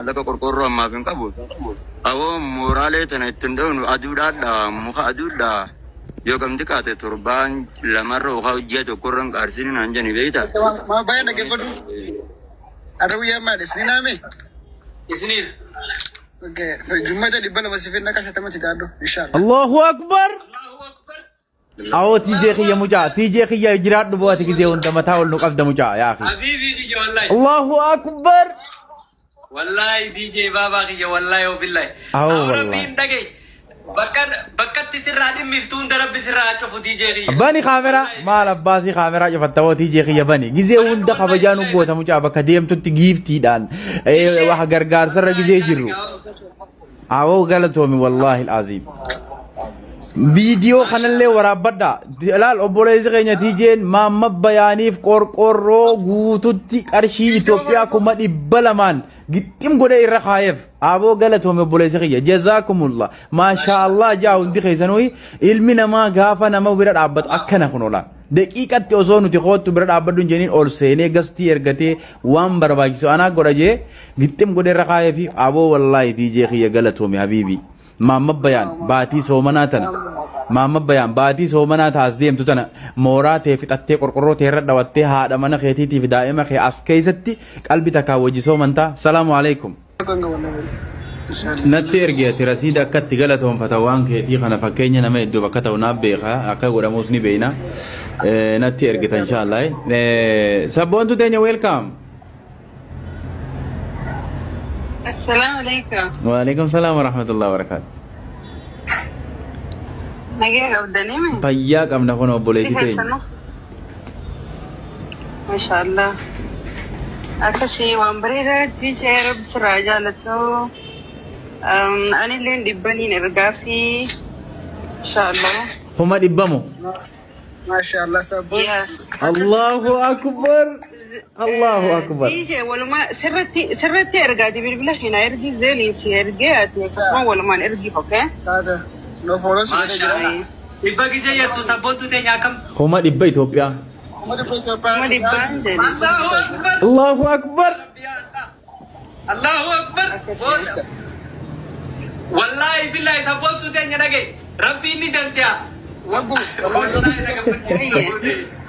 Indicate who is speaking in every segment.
Speaker 1: Maallaqa qorqoorroo ammaaf hin qabu. Awoo mooraalee tana ittiin dhoofnu aduudhaadha muka aduudha. Yoo kam xiqqaate torbaan lamarra yookaan ji'a tokkorra hin qaarsiin naan jedhani beektaa?
Speaker 2: Maa baay'ee dhaggeeffadhu. Har'a guyyaa maali? Isniin haame?
Speaker 3: Isniin.
Speaker 2: Jummata 200 si fenna qashatamatti daadhu. Inshallah.
Speaker 4: Allahu Akbar.
Speaker 3: Allahu Akbar.
Speaker 4: Awoo TJ kiyya mucaa TJ kiyya jiraadhu boo ati gizee hunda mataa ol nu qabda mucaa yaa akhi.
Speaker 3: Habiibii kiyya wallahi.
Speaker 4: Allahu Akbar.
Speaker 3: Wallahi DJ baabaa kiyya wallahi ofillahi.
Speaker 4: Awoo
Speaker 3: Awoo
Speaker 4: wallahi.
Speaker 3: rabbiin dhagaye. Bakka bakkatti sirraa dhimmiftu hunda rabbi sirraa haa cufu DJ kiyya.
Speaker 4: Bani kaameraa maal abbaasii kaameraa cufatta hoo TJ kiyya bani gizee hunda kabajaa nu goota mucaa bakka deemtutti giiftiidhaan wax gargaarsarra gizee jirru. Awoo galatoomi wallaahi alaaziim. Viidiyoo kanallee waraabbadha. Ilaal obboleessi keenya TJ'n maamma bayaaniif qorqorroo guututti qarshii Itoophiyaa 200,000 gixxim godhee irra kaayeef. Aboo galatoomi obboleessi kiyya. Jazaakumullah. Maashaa Allah jaa hundi keessanuu ilmi namaa gaafa nama bira dhaabbatu akkana kun ola. Daqiiqatti osoo nuti koottu bira dhaabbadhu hin jedhin ol seenee gastii ergatee waan barbaachisu anaa godha jee Gixxim godhe irra kaayee fi aboo wallaahi DJ kiyya galatoomi habiibii. Maamma Bayaan baatii soomanaa tana Maamma Bayaan baatii soomanaa taas deemtu tana mooraa tee fixattee qorqorroo tee irra dhawattee haadha mana keetiitii fi daa'ima kee as keessatti qalbi takkaa wajji soomantaa. Salaamu alaikum. Natti ergi ati rasiida akka itti galatoonfata waan keetii kana fakkeenya nama hedduuf akka ta'u naaf beeka akka godhamuus ni beekna. Natti ergita inshaallah. Sabboontu teenya welcome.
Speaker 5: Assalaamu alaikum.
Speaker 4: Waalaikum salaam wa rahmatullahi wa barakatuh.
Speaker 5: Nagaya qabdanii mi?
Speaker 4: Fayyaa qabna kun
Speaker 5: Si
Speaker 4: obboleettii teenya.
Speaker 5: keessanuu? Masha Allah. Akkasii waan bareedaa jiishee rabbi sirraa jaalatu. Anilleen dhibbaniin ergaa fi insha Allah.
Speaker 4: 100,000 moo?
Speaker 2: Mashallah sabboon.
Speaker 5: Yaa.
Speaker 4: Allahu akbar. Allahu akbar.
Speaker 5: Diishee walumaa sirratti sirratti ergaati bilbila kana ergi zeeliin si ergee ati akkasuma walumaan ergiif okay?
Speaker 2: Taata. No follow si godhee jira.
Speaker 3: Maasha Allah. Dhibba gisee jettu sabboontu teenya akkam?
Speaker 4: 100,000 Itoophiyaa.
Speaker 2: 100,000 Itoophiyaa.
Speaker 5: 100,000 jedhe.
Speaker 3: Allahu Akbar.
Speaker 4: Allahu akbar.
Speaker 3: Ya Allah. Allahu Akbar.
Speaker 5: Akkasii.
Speaker 3: Booda. Wallaahi billahi sabboontu teenya dhagaye. Rabbiin ni dansi'a.
Speaker 2: Sabbu.
Speaker 3: Wallaahi na gammachiisa.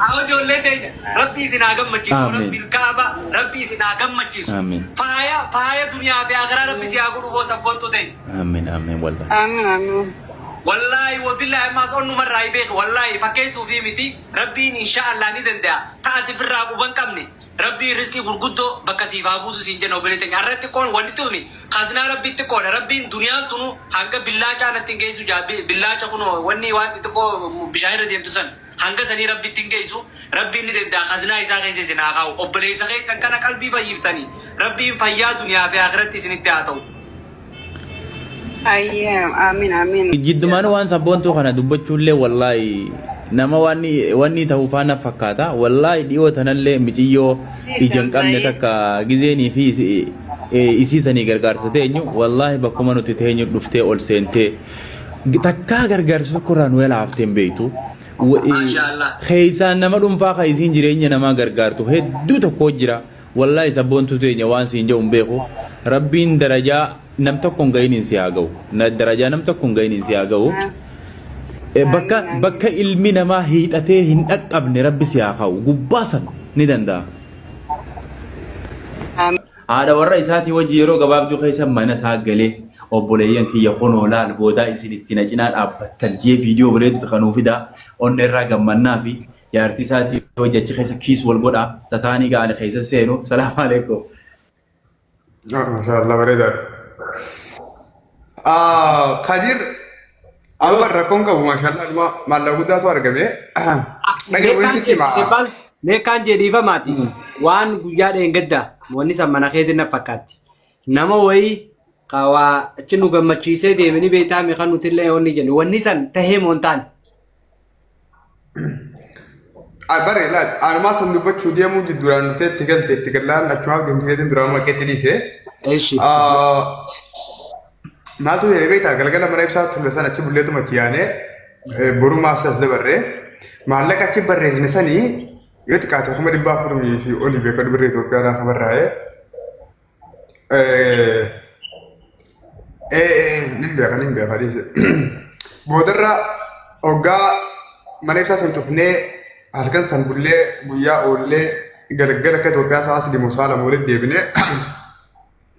Speaker 3: Haa ijoollee teenya. Rabbi isin haa gammachiisu.
Speaker 4: Amiin.
Speaker 3: Rabbi kaaba. Rabbi isin haa gammachiisu.
Speaker 4: Amiin.
Speaker 3: Faaya faaya duniyaa fi akhiraa rabbi si haa godhu hoo sabboontu teenya.
Speaker 4: Amiin amiin wallahi.
Speaker 5: Amiin amiin.
Speaker 3: Wallaahi wabillahi ammaas onnumarraa hin beeku. Wallaahi fakkeessuufii miti. Rabbiin insha Allah ni danda'a. Ta'ati birraa quban qabne. Rabbiin rizqii gurguddoo bakka siif haa buusu siin jenna obboleetti teenya. Arra xiqqoon wanti tuni kaznaa Rabbii xiqqoodha. Rabbiin duniyaan tunu hanga billaacaa natti hin geessu jaa billaaca kunoo wanni waan xixiqqoo bishaan irra deemtu san hanga sanii Rabbitti hin geessu. Rabbiin ni danda'a kaznaa isaa keessa isin haa kaa'u. Obboleessa keessan kana qalbii fayyiftanii Rabbiin fayyaa duniyaa fi akhiratti isinitti haa ta'u.
Speaker 5: Ayyee amiin amiin.
Speaker 4: Jiddumaan waan sabboontuu kana dubbachuullee wallaahi nama waan wanni ta'u faana fakkaata. Wallaahi dhiyoo tanallee miciyyoo ija hin qabne takka gizeenii fi isii sanii gargaarsa teenyu wallaahi bakkuma nuti teenyu dhuftee ol seentee takkaa gargaarsa tokkorraa nu yala haftee hin beektu.
Speaker 3: Maasha Allah.
Speaker 4: Keessaan nama dhuunfaa kan isiin jireenya namaa gargaartu hedduu tokko jira. Wallaahi sabboontuu teenya waan siin jedhu hin beeku. Rabbiin darajaa nam tokko hin gahiniin si haa gahu. Darajaa nam tokko hin gahiniin si haa gahu. Bakka bakka ilmi namaa hiixatee hin dhaqqabne rabbi si haa kaa'u. Gubbaa san ni danda'a. Haadha warra isaatii wajji yeroo gabaabduu keessa mana isaa galee obboleeyyan kiyya kunoo laal boodaa isin itti na cinaa dhaabbattan jee viidiyoo bareedu kanuu fidaa onnee irraa gammannaa fi jaartii isaatii wajji achi keessa kiis wal godhaa tataanii ga'ani keessa seenu salaamu alaikum.
Speaker 6: Masha Allah bareedaadha. Kadir amma rakkoon qabu masha Allah dhuma maallaqa guddaatu argame. Dhagee
Speaker 3: Meeqaan
Speaker 6: sitti himaa.
Speaker 3: meeqaan jedhiifamaati waan guyyaa dheengaddaa wanni san mana keetiin na fakkaatti. Nama wayii ka waa achi nu gammachiisee deeme ni beektaa mi kan nuti illee wanni jennu wanni san tahee moo hin taane.
Speaker 6: Bare laal anumaa san dubbachuu deemuu jidduudhaan dhuftee itti galte itti gallaan achumaaf deemtu keetiin duraan maqeetti dhiise.
Speaker 3: Eshi.
Speaker 6: Maaltu ta'e beektaa galgala mana ibsaa turre sana achi bulleetuma itti yaanee borumaas as dabarree maallaqa achi barreessine sanii yoo xiqqaate 400,000 fi olii beekadhu birrii Itoophiyaadhaa kan barraa'ee. Eh, nin beeka nin beeka dhiise. Boodarra hoggaa mana ibsaa san cufnee halkan san bullee guyyaa oollee galgala akka Itoophiyaa sa'a sadii moo sa'a lama walitti deebinee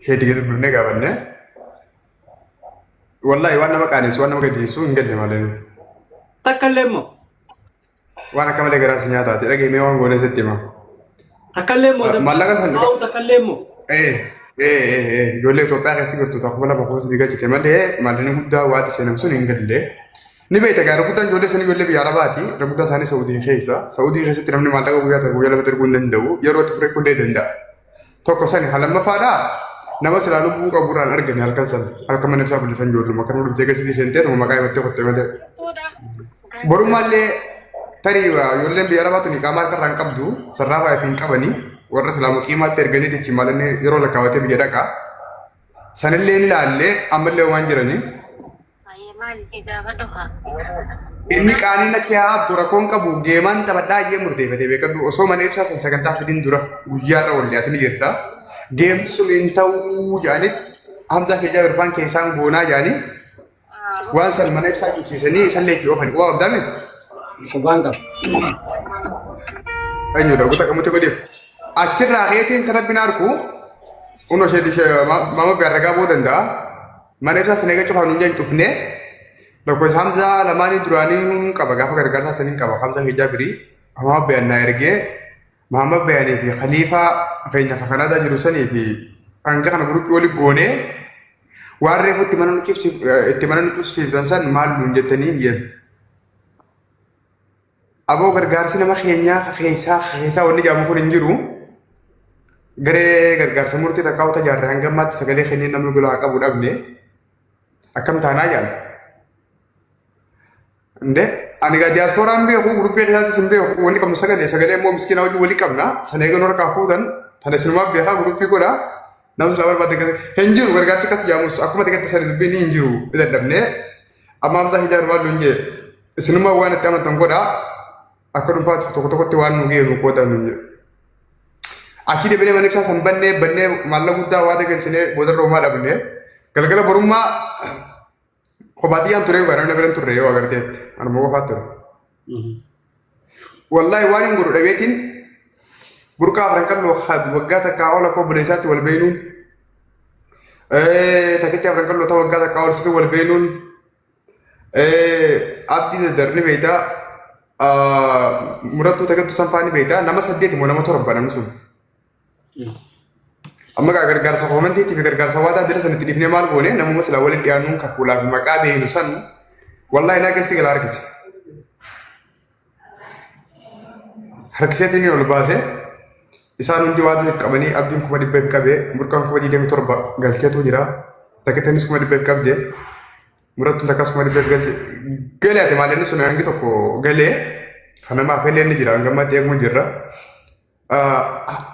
Speaker 6: isheetti gadi dubbifnee gaafannee. Wallaahi waan nama qaanessu waan nama gaddisiisu hin galle malee.
Speaker 3: Takka illee immoo.
Speaker 6: Waan akka malee garaa si nyaataati dhagee mee waan goonee sitti hima.
Speaker 3: Takka illee immoo.
Speaker 6: Maallaqa san
Speaker 3: Maa'u takka illee immoo.
Speaker 6: Ijoollee Itoophiyaa keessa jirtu tokko 2003 galchite malee maallaqni guddaa waati seenam sun hin galle. Ni beekta gaara guddaan ijoollee sanii ijoollee biyya Arabaati. Irra guddaa isaanii Saudii keessa. Saudii keessatti namni maallaqa guyyaa tokko guyyaa lamatti erguu hin danda'u. Yeroo itti fure kullee danda'a. Tokko sani kan lammaffaadhaa nama silaa lubbuu qaburraan argame halkan sana. Halkan mana ibsaa billisan ijoolluma kan dhuftee keessatti seentee tuma maqaa himattee qottee malee. Borummaallee tarii ijoolleen biyya Arabaa tuni qaama harka irraa hin qabdu sarraa faaya hin qabanii warra silaa muqiimaatti erganii tichi maalinni yeroo lakkaawatee biyya dhaqa. Sanillee ni ilaallee ammallee waan jiranii. Inni qaanii natti haa haftu rakkoon qabu geemaan taphadhaa jee murteeffatee beekadhu osoo mana ibsaa san sagantaa fidin dura guyyaarra wal dhiyaatanii jirta. Geemni sun hin ta'uu jedhanii Hamzaa fi Jaabir faan keessaan goonaa jedhanii waan san mana ibsaa cufsiisanii isallee itti oofani. Waa abdaame
Speaker 3: Sobaan qaba.
Speaker 6: eenyudha guutaa qamutti godheef. Achirraa keetiin kan rabbiin arku unoo isheeti ishee maama gaarragaa boo danda'a. Mana ibsaa sana eega cufaan hundee hin cufne lakkoofsa Hamzaa lamaanii duraanii hin qaba gaafa gargaarsaa saniin qaba Hamzaa fi Jaabirii Maama Bayaan naa ergee Maama Bayaanii fi Khaliifaa keenya kan Kanaadaa jiru sanii fi hanga kana guruppii wali goonee waan reefu itti mana nu cufsiif itti mana nu cufsiiftan san maal nuun jettanii hin jeen. Aboo gargaarsi nama keenyaa ka keessaa ka keessaa wanni jedhamu kun hin jiru. Garee gargaarsa murtii takkaa wata jaarre hanga ammaatti sagalee kennee namni bilaa qabu dhabne akkam taanaa jedhan. Inde ani gaa diyaaspooraan beeku guruppii keessaattis hin beeku wanni qabnu sagalee sagalee immoo miskiinaa wajjin walii qabna sana eegan harkaa fuutan tana isinumaa beekaa guruppii godha nama silaa barbaade keessa hin jiru gargaarsi akkas jedhamus akkuma xiqqaatti sana dubbiin hin jiru dadhabne amma Hamzaa Hijaar maal nuun jee isinumaa waan itti amantan godha akka dhuunfaatti tokko tokkotti waan nu ga'e nu qooda nuun jedhu. Achi deebinee mana ibsaa san bannee bannee maallaqa guddaa waada galchinee boodarra homaa dhabne galgala borummaa kophaa xiyyaan ture yookaan namni biran turre yoo agarteetti anuma qofaa ture. Wallaahi waan hin godhu dhabeetiin burqaa afran qalloo waggaa takkaa ol akka obboleessaatti wal beenuun takkitti afran qalloo ta waggaa takkaa ol sirrii wal beenuun abdii daddarni beektaa murattuu takkattu sanfaa ni beektaa nama saddeeti moo nama torba namni sun. Amma gaa gargaarsa koomantiitii fi gargaarsa waadaa dira san itti dhiifnee maal goone namuma silaa walitti dhiyaannuun kan fuulaa fi maqaa beeknu san wallaahi naa keessatti gala harkise. Harkiseetiin ol baase isaan hundi waadaa qabanii abdiin 100,000 qabee burqaan 27,000 galcheetu jira. Takkiteenis 100,000 qabde murattuun takkas 100,000 galche galee ati maal inni sun hangi tokko galee kan namaaf illee ni jira hanga ammaatti eeguma jirra.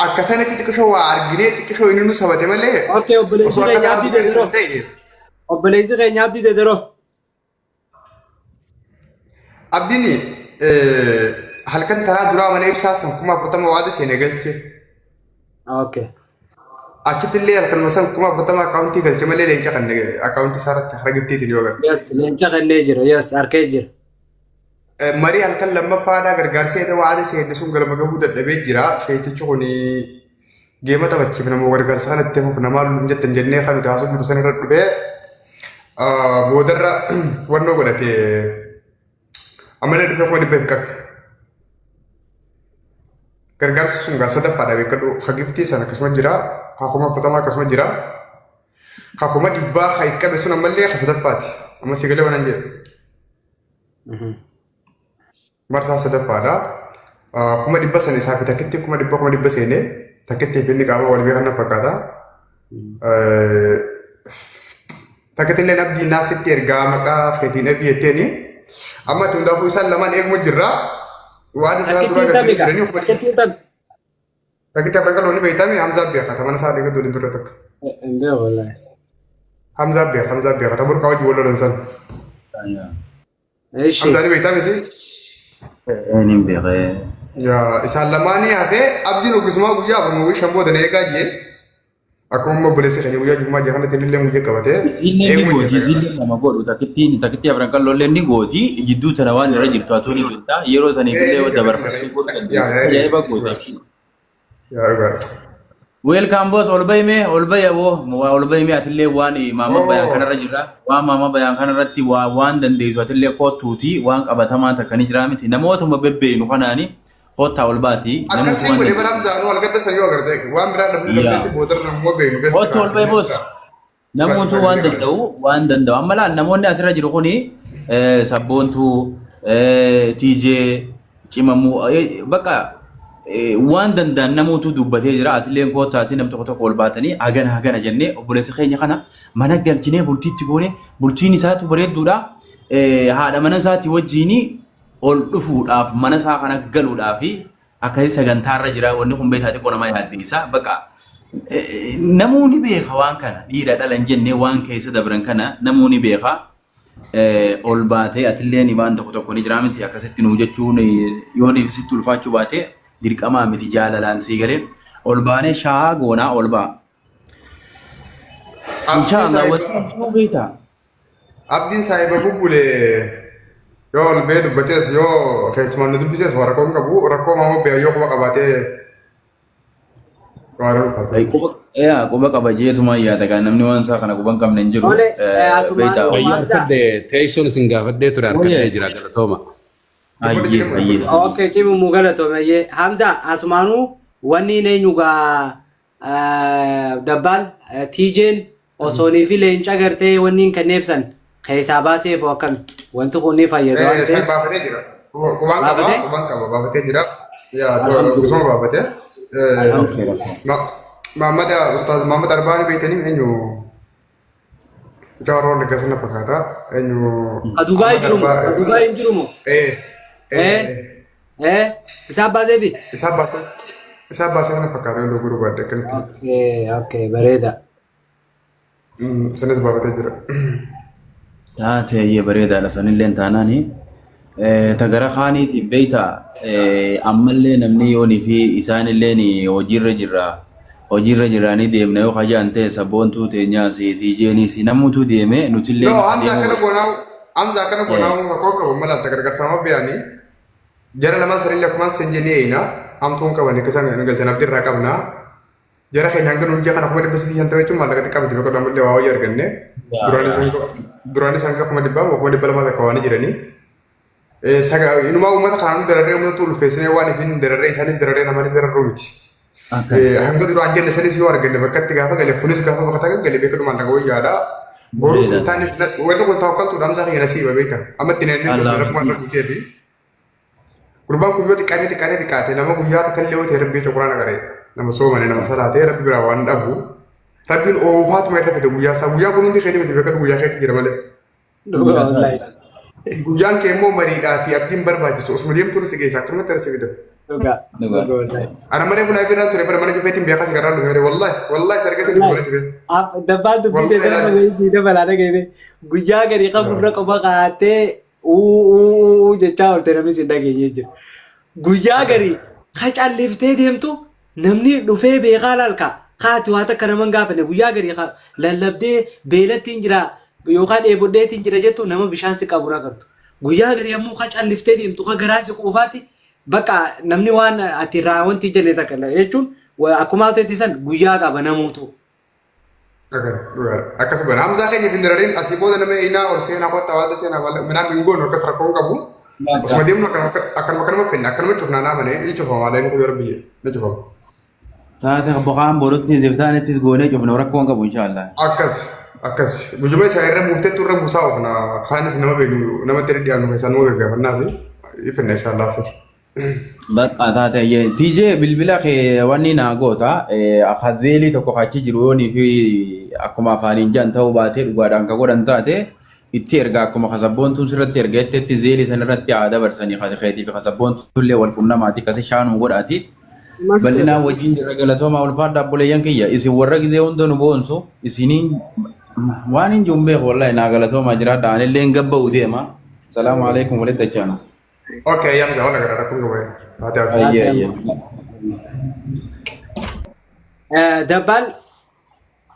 Speaker 6: Akka sanatti xiqqishoo waa arginee xiqqishoo inni nu sabate malee
Speaker 3: Okay, obboleessi
Speaker 6: osoo akka
Speaker 3: keenya
Speaker 6: kanaa
Speaker 3: Abdii
Speaker 6: dubbii
Speaker 3: Dediroo.
Speaker 6: san ta'e
Speaker 3: Obboleessi keenya Abdii Dediroo.
Speaker 6: Abdiin halkan taraa duraa mana ibsaa san 40,000 waada seene galche.
Speaker 3: Okay.
Speaker 6: Achitti illee halkanuma san 40,000 akkaawuntii galche malee leenca kan akkaawuntii isaa irratti hara giftiitiin yoo agarre.
Speaker 3: Yes, leenca kennee jira. Yes, arkee jira.
Speaker 6: Marii halkan lammaffaadhaa gargaarsa jedhee waada seenne sun galma gahuu dadhabee jira. Sheetichi kun geema taphachiif nama gargaarsa kana itti fuuf namaa lulluun jettan jennee kan nuti haasoo jiru san irra dhufee boodarra wannoo godhate ammallee dhufee 100,000 qabe. Gargaarsi sun gaa sadaffaadha beekadhu. Ka giftii sana akkasuma jira. Ka 40,000 akkasuma jira. Ka 100,000 ka itti qabe sun ammallee ka sadaffaati. Amma si galee waan jedhu. Marsaa sadaffaadha. 100,000 sana isaa fi takkitti 100,000 100,000 seenee takkitti fi inni qaama wal beekan na fakkaata. Takkitti illee abdii naasitti ergaa maqaa keetiin ergi jetteeni. Amma itti hundaafuu isaan lamaan eeguma jirra. Waada isaa duraa
Speaker 3: Takkittiin
Speaker 6: galchanii
Speaker 3: tamika.
Speaker 6: jiranii 100,000.
Speaker 3: Takkittiin tam.
Speaker 6: Takkitti afran qal'oo ni beektami Hamzaa beeka ta mana isaa dhaqee waliin turre takka.
Speaker 3: Hin beeku wallaahi.
Speaker 6: Hamzaa beeka Hamzaa beeka ta burqaa wajjin wal lolan san.
Speaker 3: Ishi.
Speaker 6: Hamzaa ni beektami si.
Speaker 1: Niin beekee.
Speaker 6: Yaa isaan lamaanii hafee abdiin oggisumaa guyyaa afur moo shan booda na eegaa jee. Akkuma obboleessi keenya guyyaa jummaa jee kanatti illee guyyaa qabatee
Speaker 4: Isiillee ni
Speaker 6: eeguma
Speaker 4: gooti,
Speaker 6: jira.
Speaker 4: isiillee nama godhu takkittiin takkittii afran qalloollee ni gooti jidduu tana waan irra jirtu atuu ni beekta yeroo saniif illee dabarfattee godhuu dandeessu ajaa'iba gooti.
Speaker 6: Yaa dhugaadha.
Speaker 4: Welcome boss ol bahime ol bahi aboo waa ol bahime atillee waan maama bayaan kanarra jira waan maama bayaan kanarratti waa waan dandeessu atillee kottuuti waan qabatamaa takka ni jira miti namootuma bebbeeynu kanaani kottaa ol baati namoota
Speaker 6: Akkasii
Speaker 4: waan
Speaker 6: godhe
Speaker 4: dandeessu.
Speaker 6: bara Hamzaanuu algadda san yoo agarte waan biraa dhabnee
Speaker 4: Yaa.
Speaker 6: dhabneetti boodarra namuma beeknu gasti
Speaker 4: Kottu ol bahi boss. Namoota waan danda'u waan danda'u amma laal namoonni asirra jiru kuni sabboontuu TJ cimamuu bakka waan danda'an namootu dubbatee jira atilleen koottaati nam tokko tokko ol baatanii hagana hagana jennee obboleessa keenya kana mana galchinee bultiitti goone bultiin isaatu bareedduudha haadha mana isaatti wajjiin ol dhufuudhaaf mana isaa kana galuudhaaf akkasii sagantaarra jira wanni kun beektaa xiqqoo nama yaaddeessa bakka namuu ni beeka waan kana dhiira dhala hin jenne waan keessa dabran kana namuu ni beeka ol baatee atillee waan tokko tokko ni jira miti akkasitti nuu jechuun yoo niif sitti ulfaachuu baate dirqamaa miti jaalalaan sii galee ol baanee shaa goonaa ol ba'a. Inshaallah wanti hundinuu beektaa.
Speaker 6: Abdiin saahiba bubbule yoo ol ba'ee dubbatees yoo keessumaan nu dubbisees waa rakkoo hin qabu rakkoo maammoo biyya yoo quba qabaatee waa rakkoo qabaate.
Speaker 4: Quba yaa quba qaba jeetumaa yaada gaa namni waan isaa kana quba hin qabne hin jiru.
Speaker 3: Tole, asumaan
Speaker 4: Beektaa.
Speaker 7: Wayyaa
Speaker 3: Hamza.
Speaker 7: harkadhe teessoon isin gaafadhee ture harkadhee
Speaker 4: Ooyee.
Speaker 7: jira galatooma.
Speaker 4: Ayyee ayyee.
Speaker 3: Okay, cimu mu galatoomeyyee. Hamza, asumaanuu wanni inni eenyu gaa Dabbaal TJ'n osoonii fi leenca gartee wanni hin kenneef san keessaa baasee boo akkami wanti kun ni fayyada waan
Speaker 6: San
Speaker 3: ta'eef
Speaker 6: baafatee jira. Qubaan qaba,
Speaker 3: Baafatee?
Speaker 6: qubaan qaba, baafatee jira. Yaa gosuma baafatee. Mahammad Ustaaz Mahammad Arbaani beektanii eenyu? Mucaa warra Wallaggaa sana fakkaata. Eenyu?
Speaker 3: Ka Dubaay
Speaker 6: Ahmad
Speaker 3: jiru moo?
Speaker 6: Arbaa.
Speaker 3: Ka Dubaay hin jiru moo?
Speaker 6: Eh.
Speaker 3: Eh. Eh. Isaa baasee fi?
Speaker 6: Isaa baasee isaa baasee kana fakkaata yoo gurguru baadde akkanatti.
Speaker 3: Okay, okay, bareeda.
Speaker 6: Sanis baafatee jira.
Speaker 4: Taate ayyee bareedaadha sanilleen taanaani. Ta gara kaaniitiin beektaa ammallee namni yoonii fi isaanilleen hojiirra jirra. Hojiirra jirra ni deemna yoo kajaan ta'e sabboontuu teenyaas TJnis namuutu deeme nutillee
Speaker 6: No, Hamza
Speaker 4: deemuu
Speaker 6: akkana goonaa Hamza akkana goonaa rakkoo qabu mala ta gargaarsa bayanii jara lamaan sanillee akkuma sen jennee eeyina hamtuun qaban akka isaan galchan abdii irraa qabna. Jara keenya hanga nuun ji'a kana 350,000 jechuun maallaqa xiqqaa miti beeku ammallee waa wayii arganne. Duraanis hanga 200,000 200,000 takka waan jiranii. Inumaa uummata kanaan nu dararree uummata ulfeessinee waan ifin dararree isaanis dararree namanis dararruu miti. Hanga duraan jenne sanis yoo arganne bakka itti gaafa gale kunis gaafa bakka takka gale beeku maallaqa wayyaadha. Boruu sultaanis wanni kun tawakkaltuudha Hamzaa keenya nasiiba beekta. Amma itti nanneen
Speaker 4: Allah.
Speaker 6: rakkuma irra guutee fi gurbaan kun yoo xiqqaatee xiqqaatee xiqqaate nama guyyaa takka illee yoo ta'e rabbii quraana qaree nama soomane nama salaatee rabbi biraa waan dhabu rabbiin oofaatuma irra fide guyyaa isaa guyyaa kun hundi keetii miti beekadu guyyaa keetii jira malee.
Speaker 3: Dhugaa wallaahi.
Speaker 6: Guyyaan kee immoo mariidhaa fi abdiin barbaachisu osuma deemtuun si geessa akkanumatti arsi fida.
Speaker 3: Dhugaa.
Speaker 4: Dhugaa.
Speaker 3: Dhugaa wallaahi.
Speaker 6: Ana malee fulaa biraan ture bara mana cufeetiin beekaa si garaan dhufe wallahi wallahi si argate mana cufee.
Speaker 3: Dabbaan dubbii
Speaker 6: Wallahi
Speaker 3: ta'e
Speaker 6: laazim.
Speaker 3: wayii sii dabalaa dhaga'e. Guyyaa gadi qaburra qofa kaa'attee uu uu uu jechaa oolte namni si dhageenye jira. Guyyaa gadi ka calliftee deemtu namni dhufee beekaa laalka kaati waa takka nama hin gaafanne guyyaa gadi ka lallabdee beelattiin jira yookaan dheebodheetiin jira jettu nama bishaan si qabu agartu. Guyyaa gadi ammoo ka calliftee deemtu ka garaa si quufaati bakka namni waan ati irraa wanti jenne takka jechuun akkuma ati san guyyaa qaba namuutu.
Speaker 6: Akkasuma Hamzaa keenya hin dararin asii booda nama einaa ol seenaa kottaa waanta seenaa malee minaan hin goonu akkas rakkoon qabu. Osuma deemnu akkanuma akkanuma finna akkanuma cufnaa naa malee ni cufama malee ni guyyaa biyya ni cufama.
Speaker 4: Taate boqaan borutti ziftaanittis goonee cufna rakkoon qabu inshaallah.
Speaker 6: Akkas akkas guyyuma isaa irra buuftetti irra buusaa oofna kaanis nama beeknu namatti dhiyaannu keessaa nama gaggaafannaa fi finna inshaallah afur.
Speaker 4: Bakka taate ayyee TJ bilbila kee wanni naa goota akka zeelii tokko achi jiru yoonii fi akkuma afaaniin jedhan ta'uu baatee dhugaadhaan ka godhan taate itti ergaa akkuma kasabboontuun sirratti erga jettetti zeelii sanirratti haa dabarsanii kasi keetii fi kasabboontuun illee wal qunnamaati kasi shaanuu godhaati. Bal'inaan wajjin jirra galatoomaa ulfaadha obboleeyyan kiyya isin warra gizee hunda nu boonsu isiniin waan hin jiru beeku wallahi naa galatoomaa jiraadha anillee hin gabba'u deema. Salaamu alaikum walitti dachaana.
Speaker 6: Okay, Hamza wala gara rakkoon qabu. Taate abdii.
Speaker 4: Ayyee ayyee.
Speaker 3: Dabbaan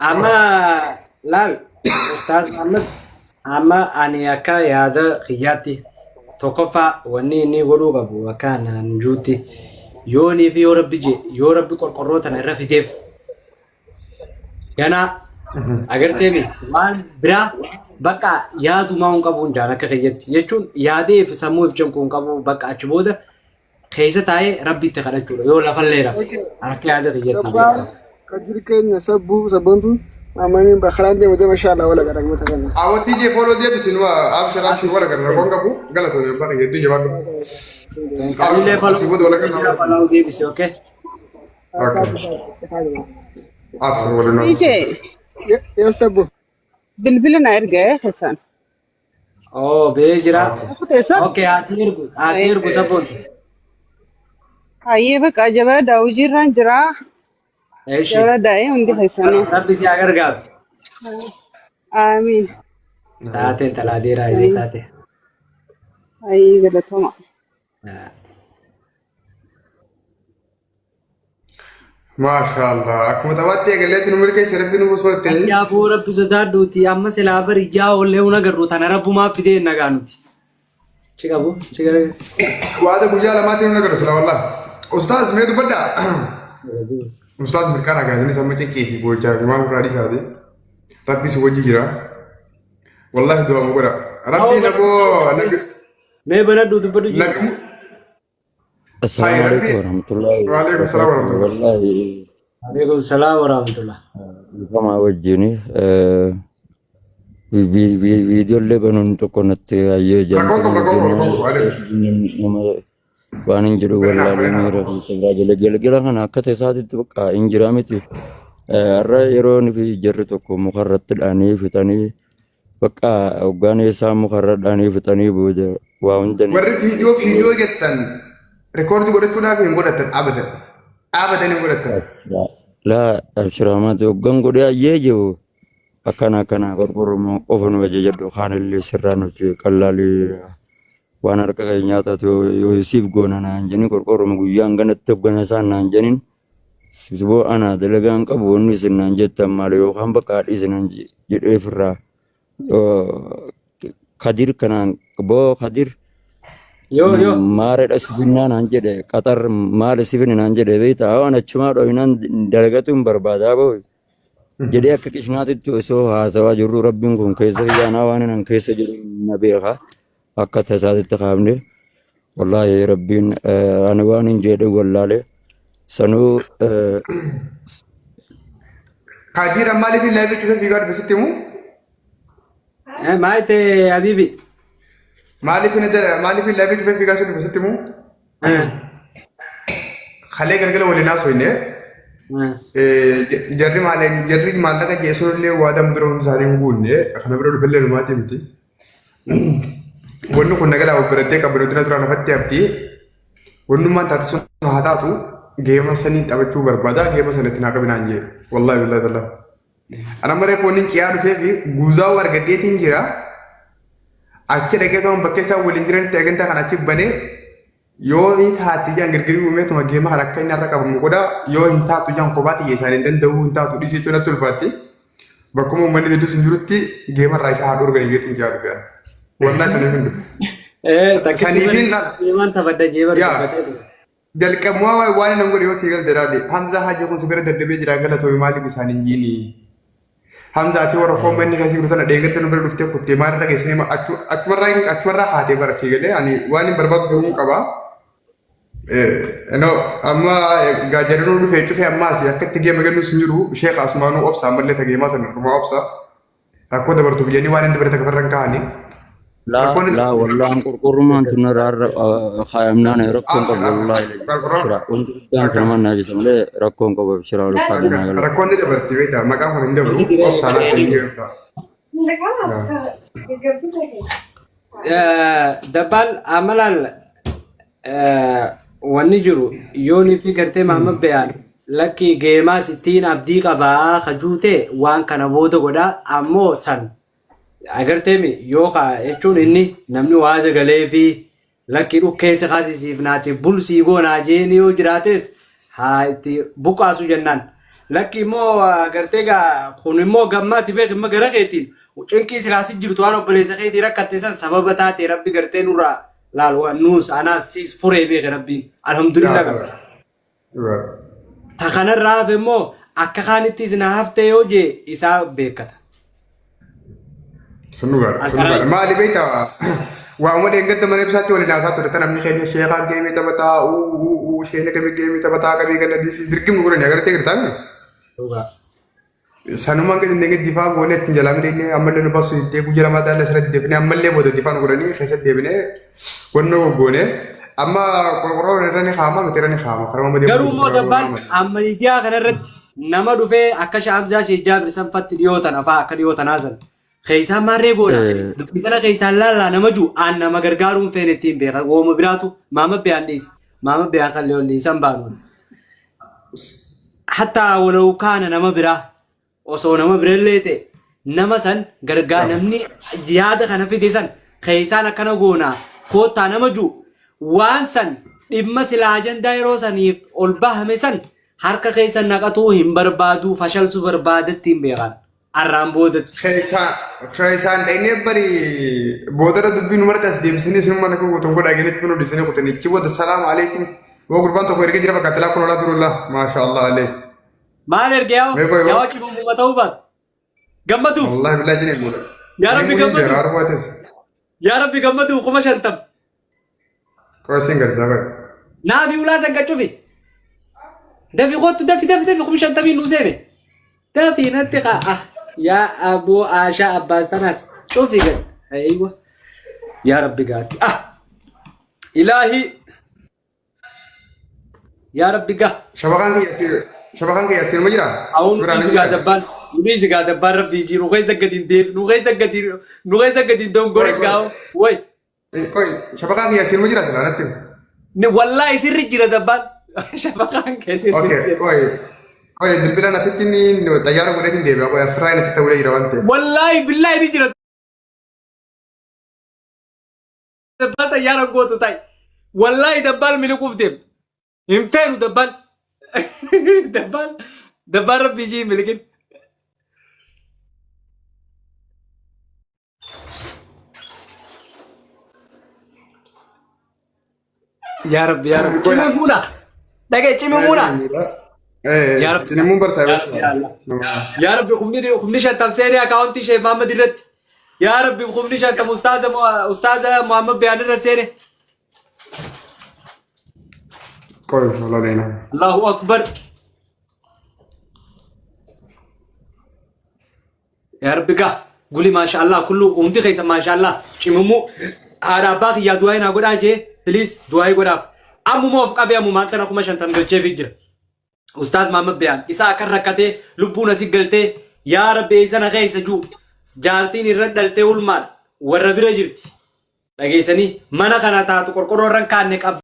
Speaker 3: Amma laal Ustaaz Ahmed amma ani akka yaada kiyyaatti tokkoffaa wanni inni godhuu qabu akka naan juutti yoonii fi yoo rabbi je yoo rabbi qorqorroo tana irra fideef ganaa agarteemi waan biraa bakka yaadumaa hin qabu hin jaan akka kiyyatti jechuun yaadee fi sammuu if cinquu hin qabu bakka achi booda keessa taa'ee rabbi itti kadhachuudha yoo lafallee rafe akka yaada kiyyatti
Speaker 2: Dabbaan kan keenya sabbuu sabboontu amanii karaan deemu deema inshallah wala gara goota kana.
Speaker 6: Awwatii jee fooloo deebisin waa abshir abshir wala gara rakkoon qabu galatoon abbaa kiyya hedduu jabaadhu.
Speaker 3: Anillee
Speaker 6: Abshir asii booda wala
Speaker 3: follow
Speaker 6: gara.
Speaker 3: follow deebise okay.
Speaker 6: Okay. Abshir wala noo.
Speaker 5: DJ
Speaker 2: Yes sabbu.
Speaker 5: bilbila na erga keessan.
Speaker 3: Oh bee jira.
Speaker 5: Kuteessa?
Speaker 3: Okay asii ergu sabboontu.
Speaker 5: Hayyee bakka jabaadhaa hojiirraan jira.
Speaker 3: Eeshi.
Speaker 5: Jabaadhaa hundi keessanuu.
Speaker 3: Rabbi si haa gargaaru.
Speaker 5: Amiin.
Speaker 3: Taate intalaa dheeraa ishee taate.
Speaker 5: Hayyee galatoma.
Speaker 6: Maashaallah akkuma taphaatti eegalleetti nu milkeesse rabbi nu bosoo itti.
Speaker 3: Yaa boo rabbi sodaadhuuti amma silaa bari yaa ollee hun agarru tana rabbumaa fidee nagaa nuti. Ci qabu ci gara.
Speaker 6: Waada guyyaa lamaatiin nu agarru sila wallah. Ustaaz mee dubbadhaa. Ustaaz mirqaan agaasini samma cinqii fi boochaa fi maal biraa dhiisaati. Rabbi si wajji jira. Wallahi du'a mu godha. Rabbi naboo nabi
Speaker 3: Mee banadhu dubbadhu jiru.
Speaker 6: nabi
Speaker 1: Assalaamu
Speaker 6: Hai,
Speaker 1: alaikum
Speaker 6: Rabbi.
Speaker 1: warahmatullahi
Speaker 6: Waalaikum salaam
Speaker 1: wabarakatuh.
Speaker 6: warahmatullahi.
Speaker 1: Wallahi
Speaker 3: Alaikum salaam wa rahmatullah.
Speaker 1: Dhiifama wajjin viidiyoolee banuun tokko natti hayyee
Speaker 6: Rakkoon qabu rakkoon qabu rakkoon qabu adeemu.
Speaker 1: nama waan hin jedhu wallaalee miira keessa biraa jala galgala kana akka tasaatitti bakka hin jiraa miti. Har'a yeroo fi jarri tokko mukarratti dhaanii fixanii bakka hoggaan isaa mukarra dhaanii fixanii booda waa hunda ni
Speaker 6: Warri viidiyoo viidiyoo jettan rikoordii godhachuudhaaf hin godhatan abadan. Abadan hin godhatan.
Speaker 1: Laa abshiraamaati hoggan godhee hayyee jiru akkana akkana qorqorroo qofa nu ajajadhu kaanillee sirraa nuti qallaalii waan harka keenyaa taatu yoo siif goona naan jedhin qorqorroo guyyaan ganatti hoggana isaan naan jedhin siboo ana dalagaan qabu wanni isin naan jettan maali yookaan bakka haadhi isin naan jedhee ofirraa kadir kanaan boo kadir
Speaker 3: Yoo yoo.
Speaker 1: maareedha sifinnaa naan jedhe qaxar maali sifinni naan jedhe beektaa waan achumaa dhohinaan dalagatu hin barbaadaa boo jedhee akka qishnaatitti osoo haasawaa jirru rabbiin kun keessa yaanaa waan nan keessa jiru na beeka akka tasaatitti kaafne wallaahi rabbiin ani waan hin jedhe wallaale sanuu
Speaker 6: Kadir maaliif laayivii cufee fiigaa dhufe sitti himu?
Speaker 3: Maal ta'e Habibi?
Speaker 6: Maaliif maaliif laayivii cufee fiigaa dhufe sitti himu? Kalee galgala waliin haasofne jarri jarri maallaqa jeesuun illee waadaa mudura hundi isaanii hin guunne kana bira dhufellee numaatii miti. Wanni kun nagalaa babbarattee qabbanootina turaa lafatti hafti. Wannummaan taate sun haa taatu geema sanii taphachuu barbaada geema sana itti naa qabinaan jee wallaahi billaahi tallaa. Ana maree fooniin ciyaa dhufee fi guuzaa'uu argadheetiin jira. Achi dhaqee turan bakka isaan waliin jiranitti agantaa kan achi banee yoo hin taate jaan girgirii uumeetuma geema kan akka inni har'a qabamu godha yoo hin taatu jaan kophaa xiyya isaanii hin danda'u hin taatu dhiisee jechuun natti ulfaatti. Bakkuma uummanni hedduus hin jirutti geema irraa isaa haa dhorganii jeetiin jiraa dhufe. Wallaahi saniif hin dhufe. Saniif hin laala.
Speaker 3: Jeemaan taphadha jeemaan
Speaker 6: Yaa.
Speaker 3: taphatee ture.
Speaker 6: Jalqabumaa waan nama godhe yoo sii galte ilaali. Hamzaa Hajii kun si bira dadhabee jira galatoomi maaliif isaan hin jiini? Hamzaa ati warra koo manni kasii jiru tana dheegatte nu bira dhuftee kuttee maalirra geessanii achumarraa haatee bara sii galee ani waan hin barbaadu ta'uu qaba. No amma gaajarinuu dhufee cufee ammaas akka itti geema gannus hin jiru sheekh Asumaanuu obsa ammallee ta geemaa sana dhumaa obsa rakkoo dabartuuf jedhanii waan hin dabarte kafarran kaa'anii.
Speaker 1: Laa
Speaker 6: Rakkoon
Speaker 1: laa wallaan qorqorrumaan tun irraa kaayamnaan rakkoon qabu wallaahi shira wanti guddaan kana mannaa jira malee rakkoon qabu shira ulfaadha naa galata.
Speaker 6: Rakkoon ni dabarti beektaa maqaan kun hin dabru obsaan as hin geeffa.
Speaker 3: Dabbaal amalaan wanni jiru yoonii fi gartee Mahammad Bayaan lakki geemaas ittiin abdii qabaa kajuute waan kana booda godhaa ammoo san agarteemi yoo ka jechuun inni namni waa dagalee fi lakki dhukkeessa kaasisiif naati bulsii goonaa jeeni yoo jiraates haa itti buqaasu jennaan. Lakki immoo gartee gaa kun immoo gammaati beek immoo gara keetiin cinqii silaasi jirtu waan obboleessa keetii rakkatte san sababa taate rabbi gartee nurraa laal waan nuus anaas siis furee beeke rabbiin alhamdulillah qabda. Ta kanarraa hafe immoo akka kaanitti isin haftee yoo jee isaa beekkata.
Speaker 6: Sun dhugaadha. Sun dhugaadha. Maali beektaa waa'uma dheengadda mana ibsaatti waliin haasaa ture tan namni keenya sheekaa geemii taphataa uu uu uu sheena kamii geemii taphataa kamii gana dhiisii dirqimni godhani agartee jirtaami.
Speaker 3: Dhugaa.
Speaker 6: Sanuma gadi inni difaa goonee ittiin jalaa miliqnee ammallee nu basu itti guyyaa lamaa taa'ee asirratti deebinee ammallee booda difaa nu godhanii keessatti deebinee wannoo goggoonee amma qorqorroo irra ni kaa'ama miti irra ni kaa'ama karama malee.
Speaker 3: Garuu immoo dabbaan amma miidiyaa kanarratti nama dhufee akka Shaamzaa Sheek Jaabir sanfatti dhiyootan afaa akka dhiyootanaa san keessaan maarree goona dubbii tana keessaan laallaa nama jiru aan nama gargaaruun feene ittiin beeka wooma biraatu maama biyaan dhiise maama biyaan kan leewwan dhiisan baanu. Hattaa walau kaana nama biraa osoo nama birallee ta'e nama san gargaa namni yaada kana fide san keessaan akkana goonaa koottaa nama jiru waan san dhimma silaa ajandaa yeroo saniif ol bahame san harka keessa naqatuu hin barbaadu fashalsuu barbaadatti hin beekan arraan boodatti.
Speaker 6: Keessaan dhaynee bari boodara dubbii nu marti as deebisanii isin mana koo guutuun godhaa ginitti nu dhiisanii kutanii achi booda salaamu alaikum. Woo gurbaan tokko erga jira fakkaata laa kun olaa durullaa maasha Allah alee.
Speaker 3: Maal erge yaa'u
Speaker 6: Mee qoy
Speaker 3: yaa'u cimummaa ta'uu baatu gammaduuf
Speaker 6: Wallahi billahi jenee muudha.
Speaker 3: yaa rabbi gammaduuf
Speaker 6: Arbaates.
Speaker 3: yaa rabbi gammaduuf 50,000
Speaker 6: Qoy siin garsaa qoy.
Speaker 3: naafi ulaa san qacufi dafi kottu dafi dafi dafi 50,000 nuu seene dafi natti kaa yaa aboo aashaa abbaas tanaas cufi gad aywa yaa rabbi gaati ah ilaahi yaa rabbi gaa
Speaker 6: Shabakaan kiyya si shabakaan kiyya siinuma jira.
Speaker 3: Awun
Speaker 6: Suuraan
Speaker 3: nuyi
Speaker 6: ni
Speaker 3: sigaa
Speaker 6: jira.
Speaker 3: dabbaan nuyi sigaa dabbaan rabbii jiru keessa gadi hin deebi nu keessa gadi nu keessa gadi hin dongore
Speaker 6: Qoy qoy.
Speaker 3: gaa'u way
Speaker 6: Qoy shabakaan kiyya siinuma jira silaa natti.
Speaker 3: ni wallaahi sirri jira dabbaan shabakaan kee sirri
Speaker 6: Okay
Speaker 3: jira
Speaker 6: qoy qoy bilbilaan asitti ni xayyaara godheetiin deebi'a qoy asirraa inni achitti ta'uu jira waan ta'eef.
Speaker 3: wallaahi billaahi ni jira dabbaan xayyaara gootu ta'i wallaahi dabbaan miliquuf deema hin feenu dabbaan dabbaan dabbaan rabbii jii miliqin yaa rabbi yaa rabbi
Speaker 6: Qoy
Speaker 3: cimii muuna dhagee cimii muuna yaa rabbi
Speaker 6: Cinimuun barsaa
Speaker 3: yaa rabbi yaa Allah yaa rabbi kumni 50 seenee akaawuntii Sheekh Muhammad irratti yaa rabbi kumni 50 ustaaza Muhammad Biyaan irra seene
Speaker 6: Qoy walaa
Speaker 3: Allahu akbar yaa rabbi gaa guli maasha Allah kullu hundi keessa maasha Allah cimimuu haadha abbaa kiyyaa du'aa naa godhaa jee please du'aa godhaaf ammuma of qabee ammumaan tana 50,000 galcheefii jira. Ustaaz Muhammad Biyaan isa akka rakkatee lubbuun asii galtee yaa rabbi eessana keessa jiru jaartiin irra dhaltee ulmaan warra bira jirti dhageessanii mana kana taatu qorqorroo irra hin kaanne qabdi.